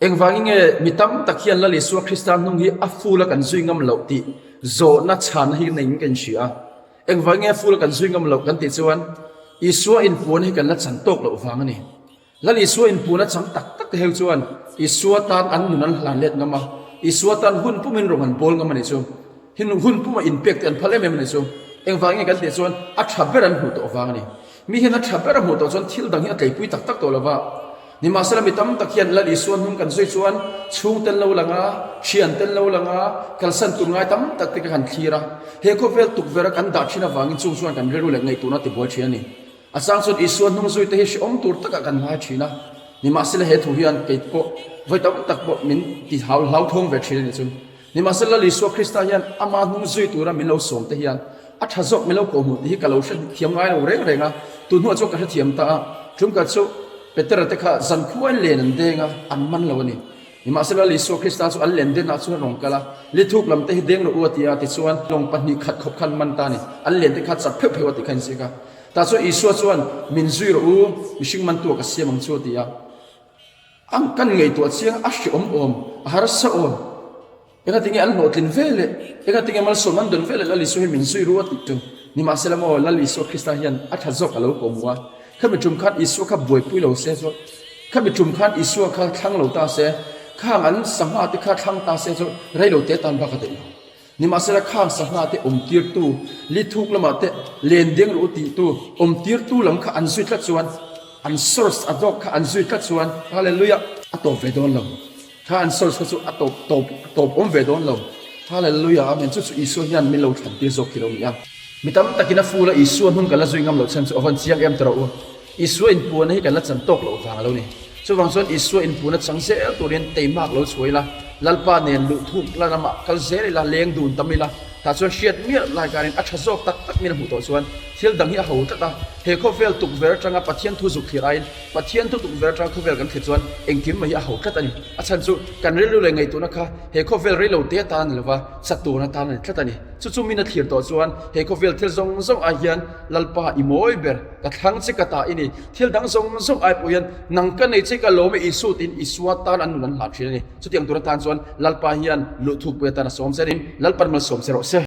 Engvangin nge mi tam tak hian Lal Isua Krista hnung hi a full a kan zui ngam loh tih zawhna chhanna hi neiin ka inhria a. Engvangin nge a full a kan zui ngam loh kan tih chuan Isua inpuan hi kan la chan tawk loh vang a ni. Lal Isua inpuan a chang tak tak te heu chuan Isua tan an nun an hlan let ngam a, Isua tan hun pumin rawng an bawl ngam a nih chu. Hin hun puma inpek te an phal em em a nih chu. Engvangin nge kan tih chuan a tha ber an hmuh tawh vang a ni. Mi hian a tha ber a hmuh tawh chuan thil dang hi a tleipui tak tak tawh lo va. Nimahsela mi tam tak hian Lal Isua hnung kan zui chuan chhung tel lo lang a, thian tel lo lang a, kalsan tur ngai tam tak te ka han thlir a. He khawvel tukverh a kan dah thin avangin chung chuan kan rilru leh ngaihtuahna tibuai thin a ni. A chang chuan Isua hnung zui te hi hrehawm tur takah kan ngai thin a. Nimahsela he thu hian kei pawh vawi tam tak pawh min ti hau hlauthawng ve thin a ni chu. Nimahsela Lal Isua Krista hian ama hnung zui tura min lo sawm te hian a tha zawk min lo kawhhmuh tih hi ka lo hre thiam ngai lo reng reng a, tun hnuah chuan ka hre thiam ta a. Tumkhat chu Petera te kha zan khuain len an deng a, an man lo a ni. Nimahsela Lal Isua Krista chu an len denah chuan rawn kal a, Lithuk lam te hi deng rawh u a ti a, tichuan lawng pahnih khat khawp khan man ta a ni. An len te kha chat pheuh pheuh a ti kha inziak a. Tah chuan Isua chuan, Min zui rawh u, mihring mantua ka siam ang chu a ti a. Ang kan ngaihtuah chiang a hreawm awm, a harsa awm. Engatinge an hlawhtlin ve leh, engatinge malsawm an dawn ve leh Lal Isua hi min zui ru a tih chu. Nimahsela maw, Lal Isua Krista hian a tha zawk a lo kawhhmuh a. Khami tum khan Isua kha buaipui lo se chuan, khami tum khan Isua kha thlang lo ta se, khang an sangha te kha thlang ta se chu rei lo te tan bak a daih lo. Nimahsela khang sangha te awm tirtu, li thuk lamah te len deng rawh u tihtu, awm tirtu lam kha an zui tlat chuan, an source a dawk kha an zui tlat chuan, Hallelujah! A tawp ve dawn lo. Kha an source kha chu a tawp tawp tawp awm ve dawn lo. Hallelujah! Amen! Chu chu Isua hian min lo thlan tir zawk khi lo ni a. Mi tam takin a ful a, Isua hnung kan la zui ngam loh chhan chu a vawn chiang em tawh rawh u. Isua inpuana hi kan la chan tawk loh vang a lo ni. Chuvang chuan Isua inpuana chang zel turin teimak lo chhuai ila, Lalpa nen luh thuk la lamah kal zel ila, leng dun tam ila, tah chuan hriat miah lai karin a tha zawk tak tak min a hmuh tawh chuan thil dang hi a ho tlat a. He khawvel tukverh atanga Pathian thu zuk thlir aiin Pathian thu tukverh atanga khawvel kan thlir chuan engkim mai hi a ho tlat a ni. A chhan chu kan rilru leh ngaihtuahna kha he khawvel reilo te atan a ni lova, chatuan atan a ni tlat a ni. Chu chu min a thlir tawh chuan he khawvel thil zawng zawng ai hian Lalpa i mawi ber, ka thlang che ka ta i ni, thil dang zawng zawng ai pawh hian nang ka nei che ka lawm e Isu tiin Isua tan an nun an hlah thin a ni. Chutiang tur atan chuan Lalpa hian luhthukpui atan a sawm che a ni. Lalpan malsawm che rawh se.